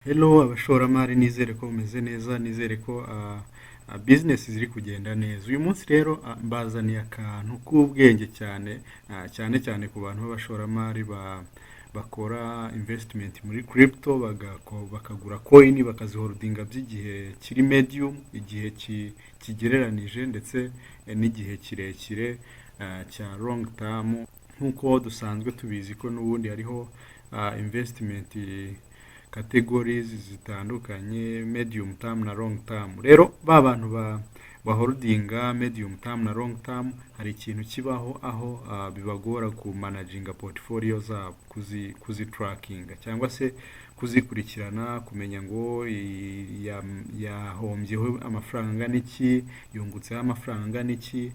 Hello abashoramari, nizere ko mumeze neza, nizere ko business ziri kugenda neza. Uyu munsi rero mbazaniye akantu k'ubwenge cyane, cyane cyane ku bantu b'abashoramari bakora investment muri crypto, bakagura coin bakaziholdinga by'igihe kiri medium, igihe kigereranije, ndetse n'igihe kirekire cya long term. Nk'uko dusanzwe tubizi ko n'ubundi hariho investment categories zitandukanye, medium term na long term. Rero ba bantu baholdinga medium term na long term, hari ikintu kibaho aho bibagora kumanaginga portfolio zabo, kuzitrackinga cyangwa se kuzikurikirana, kumenya ngo yahombyeho amafaranga angana iki, yungutseho amafaranga angana iki,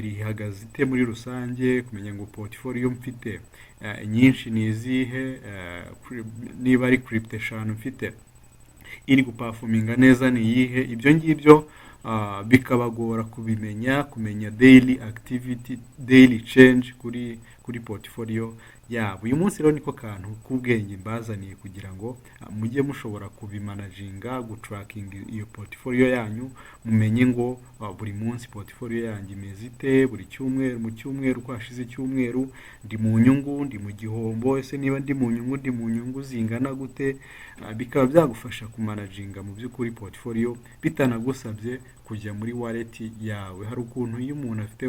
ihagaze ite muri rusange, kumenya ngo portfolio mfite nyinshi ni izihe, niba ari crypto eshanu mfite, iri guperforminga neza ni iyihe. Ibyo ngibyo bikabagora kubimenya, kumenya daily activity, daily change kuri portfolio yabo. Uyu munsi rero niko kantu k'ubwenge mbazaniye kugira ngo mujye mushobora kubimanaginga, gutrackinga iyo portfolio yanyu, mumenye ngo buri munsi portfolio yanjye imeze ite, buri cyumweru, mu cyumweru, uko hashize icyumweru, ndi mu nyungu, ndi mu gihombo, ese niba ndi mu nyungu, ndi mu nyungu zingana gute? Bikaba byagufasha kumanaginga mu by'ukuri portfolio bitanagusabye kujya muri wallet yawe. Hari ukuntu iyo umuntu afite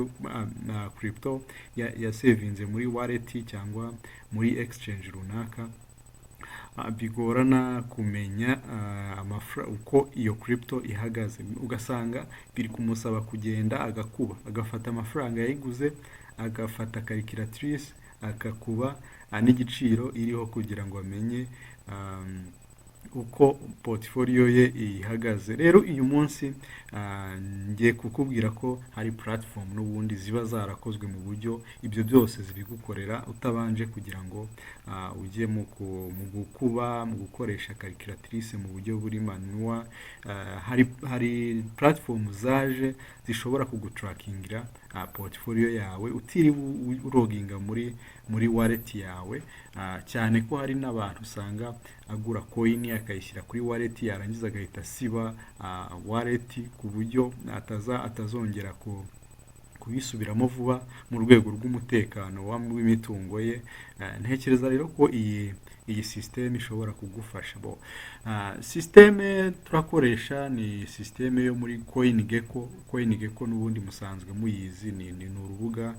na crypto yasevinze muri wallet cyangwa muri exchange runaka, bigorana kumenya uko iyo crypto ihagaze, ugasanga biri kumusaba kugenda agakuba, agafata amafaranga yayiguze, agafata calculatrice agakuba n'igiciro iriho kugira ngo amenye uko portfolio ye ihagaze. Rero uyu munsi ngiye kukubwira ko hari platform n'ubundi ziba zarakozwe mu buryo ibyo byose zibigukorera, utabanje kugira ngo ujye mu gukuba, mu gukoresha calculatrice mu buryo buri manual. Hari platform zaje zishobora kugutrackingira portfolio yawe utiriwe uloginga muri wallet yawe, cyane ko hari n'abantu usanga agura coin akayishyira kuri wallet, yarangiza agahita asiba wallet ku buryo atazongera kubisubiramo vuba mu rwego rw'umutekano w'imitungo ye. Ntekereza rero ko iyi system ishobora kugufasha. Bo system turakoresha ni system yo muri CoinGecko. CoinGecko n'ubundi musanzwe muyizi, ni urubuga,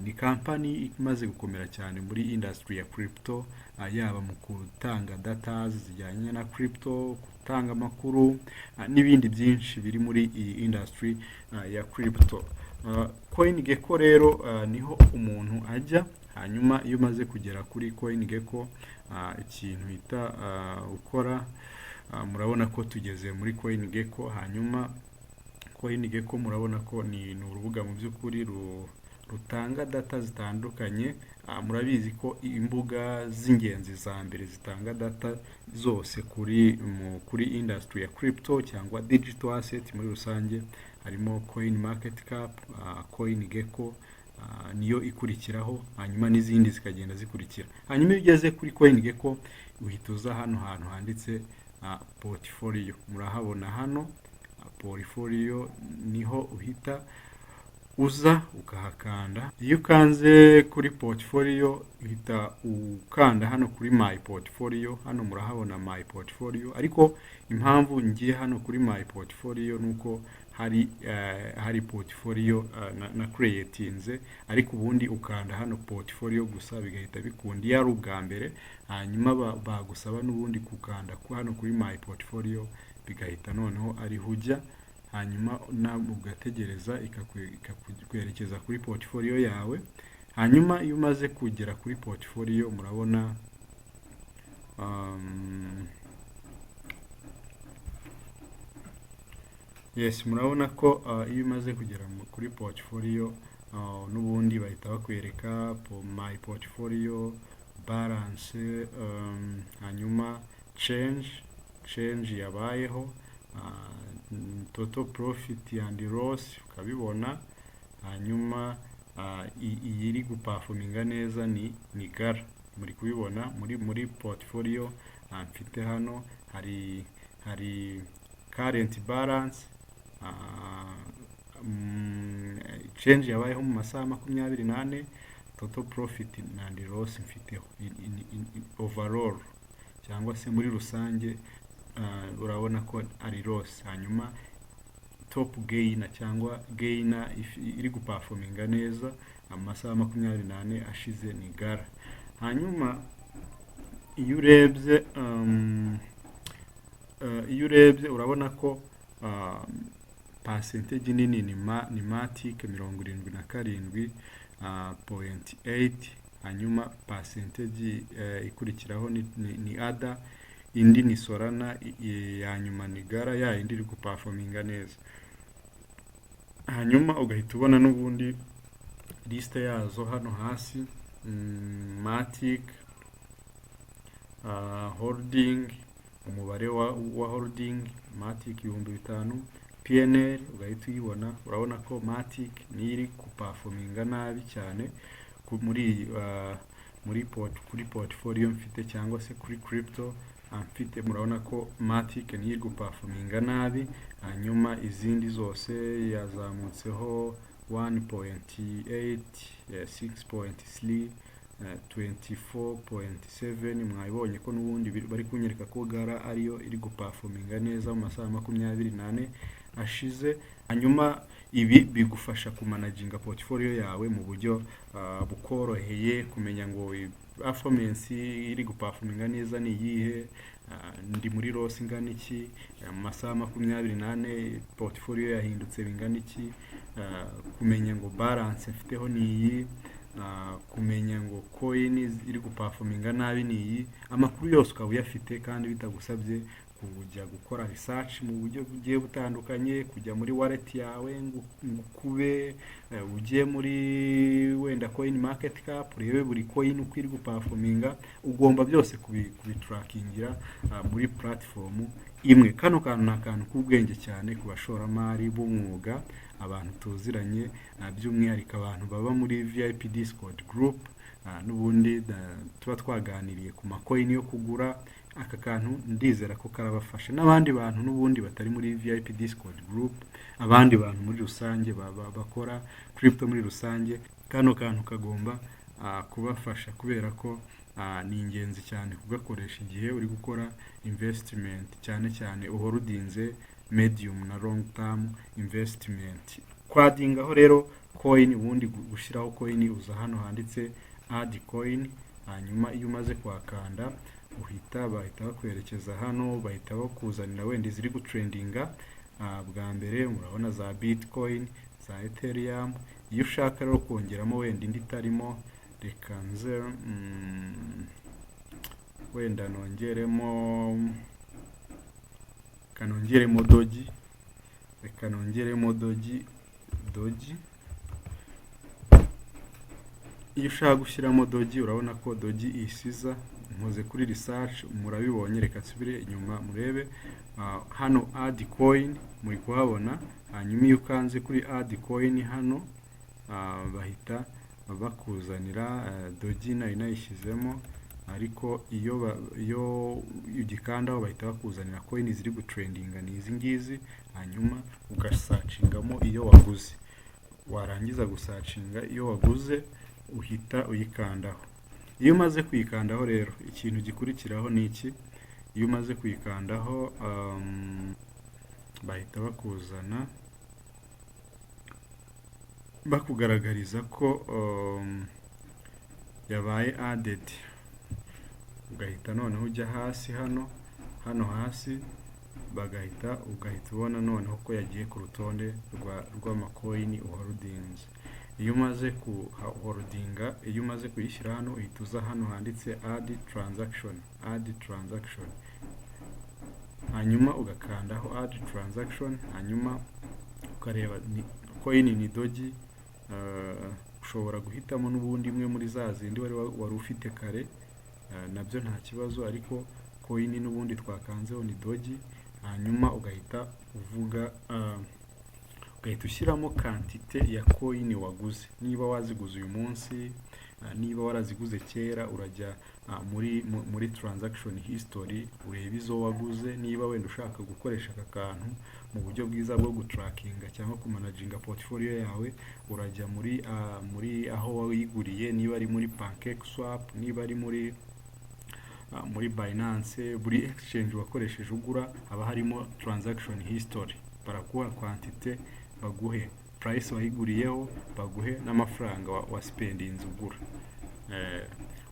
ni kampani imaze gukomera cyane muri industry ya crypto, yaba mu gutanga data zijyanye na crypto, gutanga amakuru n'ibindi byinshi biri muri iyi industry ya crypto. CoinGecko rero niho umuntu ajya. Hanyuma iyo umaze kugera kuri CoinGecko, ikintu uhita ukora, murabona ko tugeze muri CoinGecko. Hanyuma CoinGecko murabona ko ni urubuga mu by'ukuri rutanga data zitandukanye. Murabizi ko imbuga z'ingenzi za mbere zitanga data zose kuri industry ya crypto cyangwa digital asset muri rusange harimo CoinMarketCap, CoinGecko niyo ikurikiraho, hanyuma n'izindi zikagenda zikurikira. Hanyuma iyo ugeze kuri CoinGecko, uhita uza hano hantu handitse portfolio. Murahabona hano portfolio, niho uhita uza ukahakanda. Iyo ukanze kuri portfolio, uhita ukanda hano kuri my portfolio. Hano murahabona my portfolio, ariko impamvu ngiye hano kuri my portfolio ni uko hari portfolio na creatinze, ariko ubundi ukanda hano portfolio gusa bigahita bikunda iyo ari ubwa mbere. Hanyuma bagusaba n'ubundi gukanda hano kuri my portfolio, bigahita noneho ariho ujya, hanyuma ugategereza ikakwerekeza kuri portfolio yawe. Hanyuma iyo umaze kugera kuri portfolio, murabona yes, murabona ko iyo umaze kugera kuri portfolio, n'ubundi bahita bakwereka my portfolio balance, hanyuma change yabayeho, total profit and loss ukabibona. Hanyuma iyi iri guperforminga neza ni Gala, muri kubibona muri portfolio. mfite hano hari current balance, change yabayeho mu masaha 24, total profit and loss mfiteho in overall cyangwa se muri rusange. Urabona ko ari loss. Hanyuma top gainer cyangwa gainer iri guperforminga neza amasaha 24 ashize ni Gala. Hanyuma iyo urebye urabona ko percentage nini ni Matic, 77.8. Hanyuma percentage ikurikiraho ni ADA, indi ni Solana, ya nyuma ni Gala, ya yindi iri guperforminga neza. Hanyuma ugahita ubona n'ubundi liste yazo hano hasi, Matic, holding, umubare wa holding Matic 5000, PNL ugahita uyibona. Urabona ko Matic niyo iri kuperforminga nabi cyane muri portfolio mfite cyangwa se kuri crypto mfite. Murabona ko Matic niyo iri guperforminga nabi, hanyuma izindi zose yazamutseho 1.8, 6.3, 24.7. Mwabibonye ko n'ubundi bari kunyereka ko Gala ariyo iri guperforminga neza mu masaha 24 ashize. Hanyuma ibi bigufasha kumanaginga portfolio yawe mu buryo bukoroheye, kumenya ngo performance iri guperforminga neza ni iyihe, ndi muri loss ingana iki, mu masaha 24 portfolio yahindutse bingana iki, kumenya ngo balance mfiteho ni iyi, kumenya ngo coin iri guperforminga nabi ni iyi. Amakuru yose ukaba uyafite kandi bitagusabye kujya gukora research mu buryo bugiye butandukanye, kujya muri wallet yawe ngo ukube ujye muri wenda coin market cap urebe buri coin uko iri guperforminga. Ugomba byose kubitrackingira muri platform imwe. Kano kantu ni akantu k'ubwenge cyane ku bashoramari b'umwuga, abantu tuziranye, by'umwihariko abantu baba muri VIP Discord group. N'ubundi tuba twaganiriye ku macoin yo kugura. Aka kantu ndizera ko karabafasha n'abandi bantu n'ubundi batari muri VIP Discord group, abandi bantu muri rusange bakora crypto muri rusange. Kano kantu kagomba kubafasha kubera ko ni ingenzi cyane kugakoresha igihe uri gukora investment, cyane cyane uholdinze medium na long term investment. Kwaddingaho rero coin, ubundi gushyiraho coin, uza hano handitse add coin. Hanyuma iyo umaze kuhakanda bahita bakwerekeza hano, bahita bakuzanira wenda iziri gutrendinga. Bwa mbere murabona za Bitcoin, za Ethereum. Iyo ushaka rero kongeramo wenda indi itarimo, reka nze wenda nongeremo, reka nongeremo Doge, reka nongeremo Doge. Doge, iyo ushaka gushyiramo Doge, urabona ko Doge isiza. Nkoze kuri research, murabibonye. Reka nsubire inyuma murebe. Hano add coin muri kuhabona. Hanyuma iyo ukanze kuri add coin hano, bahita bakuzanira Doge. Nari nayishyizemo, ariko iyo ugikandaho bahita bakuzanira coin ziri gutrendinga, ni izi ngizi. Hanyuma ugasearchingamo iyo waguze. Warangiza gusearchinga iyo waguze, uhita uyikandaho. Iyo umaze kuyikandaho rero, ikintu gikurikiraho ni iki? Iyo umaze kuyikandaho, bahita bakuzana bakugaragariza ko yabaye added. Ugahita noneho ujya hasi hano, hano hasi ugahita ubona noneho ko yagiye ku rutonde rw'amacoin uholdinze. Iyo umaze kuholdinga, iyo umaze kuyishyira hano, uhita uza hano handitse add transaction, add transaction. Hanyuma ugakandaho add transaction, hanyuma ukareba ni coin, ni Doge. Ushobora guhitamo n'ubundi imwe muri za zindi wari ufite kare, nabyo nta kibazo, ariko coin n'ubundi twakanzeho ni Doge. Hanyuma ugahita uvuga, ugahita ushyiramo quantité ya coin waguze, niba waziguze uyu munsi. Niba waraziguze kera, urajya muri transaction history urebe izo waguze. Niba wenda ushaka gukoresha aka kantu mu buryo bwiza bwo gutrackinga cyangwa kumanaginga portfolio yawe, urajya muri aho wayiguriye, niba ari muri PancakeSwap, niba ari muri Binance, buri exchange wakoresheje ugura haba harimo transaction history. Baraguha quantité, baguhe price wayiguriyeho, baguhe n'amafaranga wa spendinze ugura.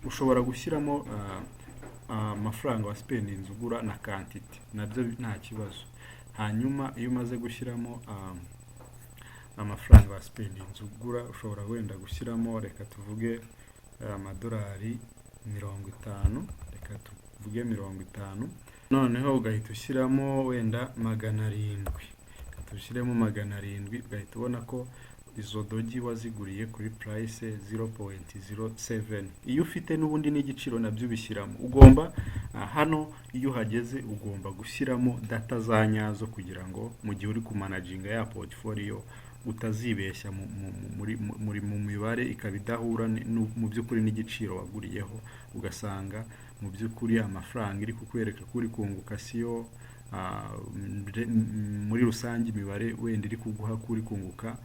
Ushobora gushyiramo amafaranga wa spendinze ugura na quantité, nabyo nta kibazo. Hanyuma iyo umaze gushyiramo amafaranga wa spendinze ugura, ushobora wenda gushyiramo, reka tuvuge amadolari 50, reka tuvuge 50, noneho ugahita ushyiramo wenda 700, reka dushyiremo 700, ugahita ubona ko izo Doge waziguriye kuri price 0.07. Iyo ufite n'ubundi n'igiciro nabyo ubishyiramo. Ugomba hano iyo uhageze ugomba gushyiramo data za nyazo kugira ngo mu gihe uri kumanaginga ya portfolio utazibeshya mu mibare ikaba idahura mu by'ukuri n'igiciro waguriyeho, ugasanga mu by'ukuri amafaranga iri kukwereka ko uri kunguka siyo muri rusange imibare wenda iri kuguha ko uri kunguka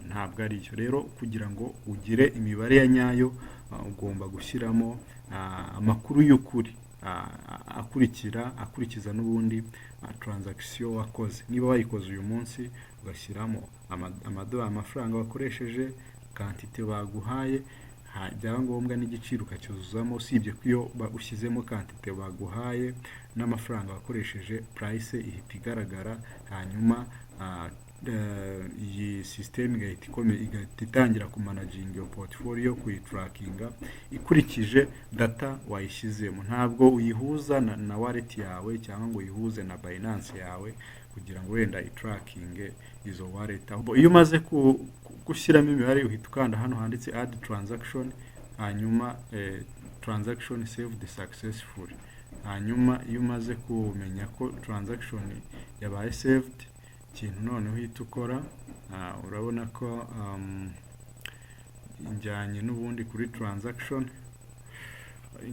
ntabwo ariyo. Rero kugira ngo ugire imibare ya nyayo, ugomba gushyiramo amakuru y'ukuri akurikira akurikiza n'ubundi transaction wakoze. Niba wayikoze uyu munsi, ugashyiramo amadolari, amafaranga wakoresheje, quantité baguhaye, byaba ngombwa n'igiciro ukacyuzuzamo. Usibye ko iyo ushyizemo quantité baguhaye n'amafaranga wakoresheje, price ihita igaragara, hanyuma iyi system igahita itangira kumanaginga iyo portfolio, kuyitrackinga ikurikije data wayishyizemo. Ntabwo uyihuza na wallet yawe cyangwa ngo uyihuze na Binance yawe kugira ngo wenda itrackinge izo wallet. Ahubwo iyo umaze gushyiramo imibare, uhita ukanda hano handitse "add transaction", hanyuma "transaction saved successfully". Hanyuma iyo umaze kumenya ko transaction yabaye saved, ikintu noneho uhita ukora, urabona ko njyanye n'ubundi kuri transaction,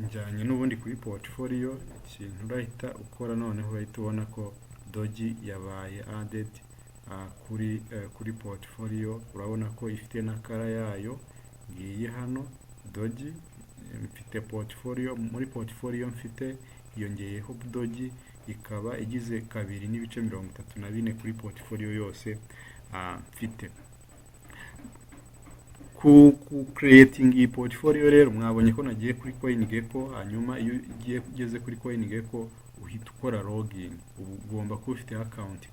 njyanye n'ubundi kuri portfolio. Ikintu urahita ukora noneho, urahita ubona ko Doge yabaye added kuri portfolio. Urabona ko ifite na color yayo. Ngiyi hano Doge mfite portfolio, muri portfolio mfite yongeyeho Doge, ikaba igize 2.34 kuri portfolio yose mfite. Ku creating iyi portfolio rero, mwabonye ko nagiye kuri CoinGecko. Hanyuma iyo ugiye ugeze kuri CoinGecko, uhita ukora login. Ubu ugomba kuba ufite account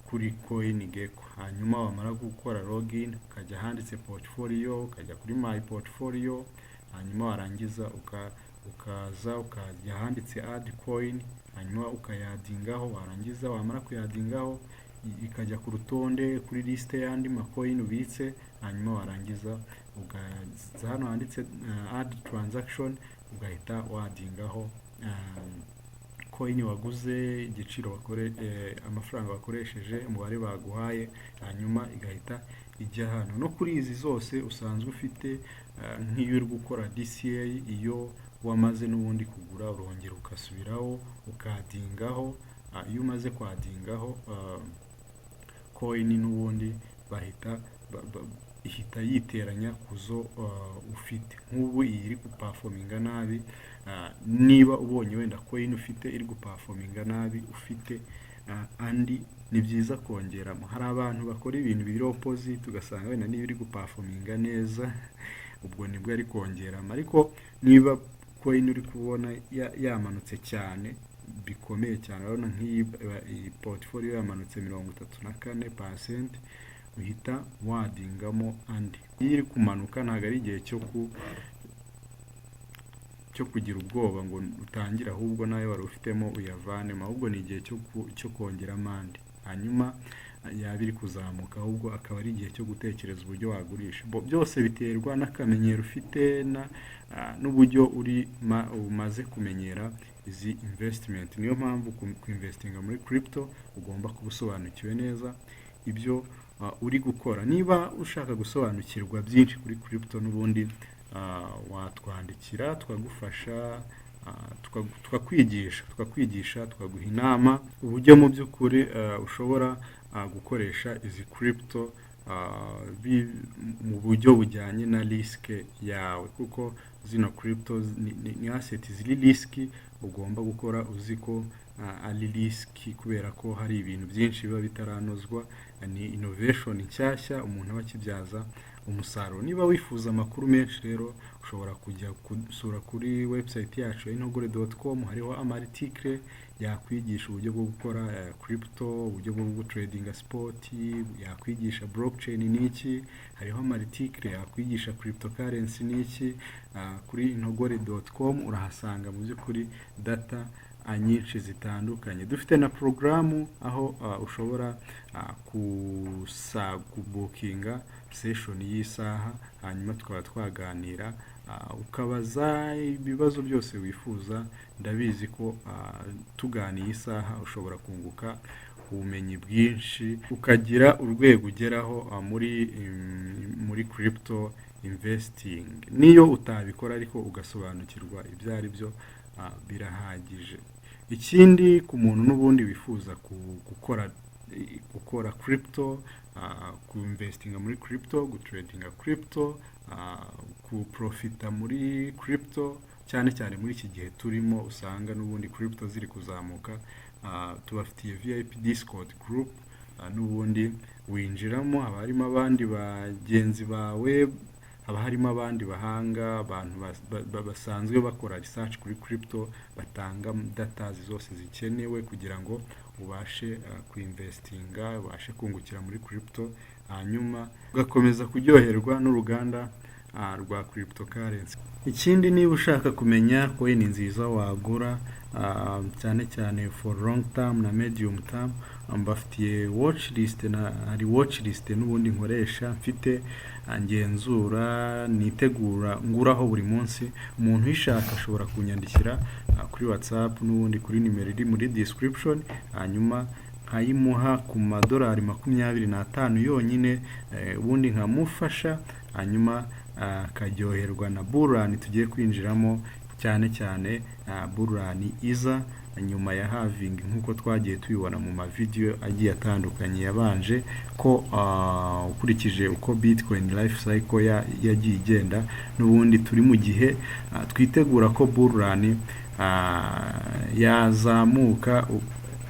kuri CoinGecko. Hanyuma wamara gukora login, ukajya ahanditse portfolio, ukajya kuri my portfolio, hanyuma warangiza ukaza ukajya ahanditse add coin, hanyuma ukayaddingaho. Warangiza, wamara kuyaddingaho, ikajya ku rutonde, kuri liste y'andi macoin ubitse. Hanyuma warangiza ukaza hano handitse add transaction, ugahita waddingaho coin waguze, igiciro amafaranga wakoresheje, umubare baguhaye, hanyuma igahita ijya hano. No kuri izi zose usanzwe ufite, nk'iyo uri gukora DCA, iyo wamaze n'ubundi kugura, urongera ugasubiraho ukaddingaho. Iyo umaze kwaddingaho coin, n'ubundi bahita ihita yiteranya ku zo ufite. Nk'ubu iyi iri guperforminga nabi, niba ubonye wenda coin ufite iri guperforminga nabi, ufite andi, ni byiza kongeramo. Hari abantu bakora ibintu biri opposite, ugasanga wenda niba iri guperforminga neza, ubwo nibwo ari kongeramo. Ariko niba coin uri kubona yamanutse cyane bikomeye cyane, urabona nk'iyi iyi portfolio yamanutse 34%, uhita waddingamo andi. Iyo iri kumanuka ntabwo ari igihe cyo kugira ubwoba ngo utangire ahubwo nayo wari ufitemo uyavanemo, ahubwo ni igihe cyo kongeramo andi. Hanyuma yaba iri kuzamuka, ahubwo akaba ari igihe cyo gutekereza uburyo wagurisha. Byose biterwa n'akamenyero ufite n'uburyo uri umaze kumenyera izi investment. Niyo mpamvu ku investinga muri crypto ugomba kuba usobanukiwe neza. ibyo uri gukora. Niba ushaka gusobanukirwa byinshi kuri crypto, n'ubundi watwandikira tukagufasha, tukakwigisha, tukaguha inama uburyo mu by'ukuri ushobora gukoresha izi crypto mu buryo bujyanye na risk yawe, kuko zino crypto ni asset ziri risky. Ugomba gukora uzi ko ari risky, kubera ko hari ibintu byinshi biba bitaranozwa. Ni innovation nshyashya umuntu aba akibyaza umusaruro. Niba wifuza amakuru menshi rero, ushobora kujya gusura kuri website yacu ya intogore.com. Hariho ama article yakwigisha uburyo bwo gukora crypto, uburyo bwo gutradinga spot, yakwigisha blockchain ni iki. Hariho ama article yakwigisha cryptocurrency ni iki. Kuri intogore.com urahasanga mu by'ukuri data nyinshi zitandukanye. Dufite na porogaramu aho ushobora kubookinga session y'isaha, hanyuma tukaba twaganira, ukabaza ibibazo byose wifuza. Ndabizi ko tuganiye isaha ushobora kunguka ubumenyi bwinshi, ukagira urwego ugeraho muri crypto investing. Niyo utabikora ariko ugasobanukirwa ibyo ari byo, birahagije. Ikindi, ku muntu n'ubundi wifuza gukora crypto, ku investinga muri crypto, gutradinga crypto, kuprofita muri crypto, cyane cyane muri iki gihe turimo usanga n'ubundi crypto ziri kuzamuka, tubafitiye VIP Discord group. N'ubundi winjiramo, haba harimo abandi bagenzi bawe, haba harimo abandi bahanga, abantu basanzwe bakora research kuri crypto, batanga data zose zikenewe kugira ngo ubashe kuinvestinga, ubashe kungukira muri crypto, hanyuma ugakomeza kuryoherwa n'uruganda rwa cryptocurrency. Ikindi, niba ushaka kumenya coin nziza wagura, cyane cyane for long term na medium term, mbafitiye watch list, na hari watch list n'ubundi nkoresha mfite, ngenzura, nitegura nguraho buri munsi. Umuntu uyishaka ashobora kunyandikira kuri WhatsApp, n'ubundi kuri nimero iri muri description, hanyuma nkayimuha ku madolari 25 yonyine, ubundi nkamufasha, hanyuma akaryoherwa na bull run tugiye kwinjiramo, cyane cyane bull run iza nyuma ya halving, nk'uko twagiye tubibona mu mavideyo agiye atandukanye yabanje, ko ukurikije uko Bitcoin life cycle yagiye igenda, n'ubundi turi mu gihe twitegura ko bull run yazamuka,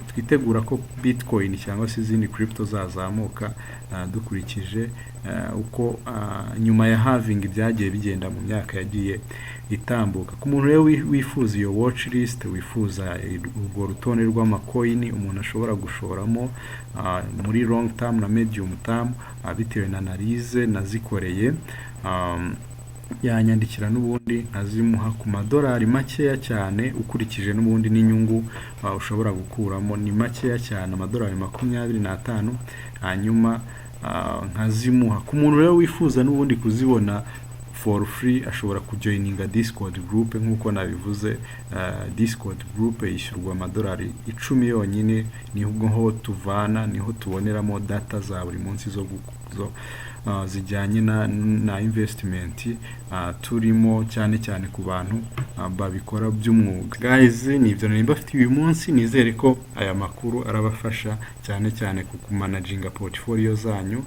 twitegura ko Bitcoin cyangwa se izindi crypto zazamuka, dukurikije uko nyuma ya halving byagiye bigenda mu myaka yagiye itambuka. Ku muntu rero wifuza iyo watch list, wifuza urwo rutonde rw'ama coin umuntu ashobora gushoramo muri long term na medium term, bitewe na analyse nazikoreye, yanyandikira n'ubundi nkazimuha ku madolari makeya cyane. Ukurikije n'ubundi n'inyungu ushobora gukuramo ni makeya cyane, amadolari 25, hanyuma nkazimuha. Ku muntu rero wifuza n'ubundi kuzibona for free, ashobora kujoininga Discord group nk'uko nabivuze. Discord group yishyurwa amadolari 10 yonyine. Niho tuvana, niho tuboneramo data za buri munsi zo zijyanye na investment turimo, cyane cyane ku bantu babikora by'umwuga. Guys, ni ibyo nari mbafitiye uyu munsi. Nizere ko aya makuru arabafasha, cyane cyane ku kumanaginga portfolio zanyu,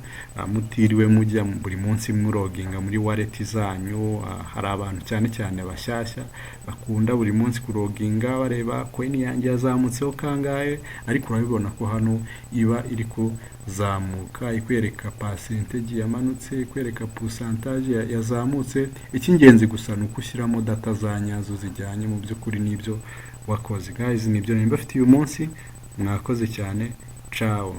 mutiriwe mujya buri munsi muloginga muri wallet zanyu. Hari abantu, cyane cyane bashyashya, bakunda buri munsi kuloginga bareba coin yanjye yazamutseho kangahe, ariko urabibona ko hano iba iri kuzamuka, ikwereka percentage yamanutse, ikwereka pourcentage yazamutse. Icy'ingenzi gusa ni uko ushyiramo data za nyazo zijyanye mu by'ukuri n'ibyo wakoze. Guys, nibyo nari mbafitiye uyu munsi. Mwakoze cyane. Ciao.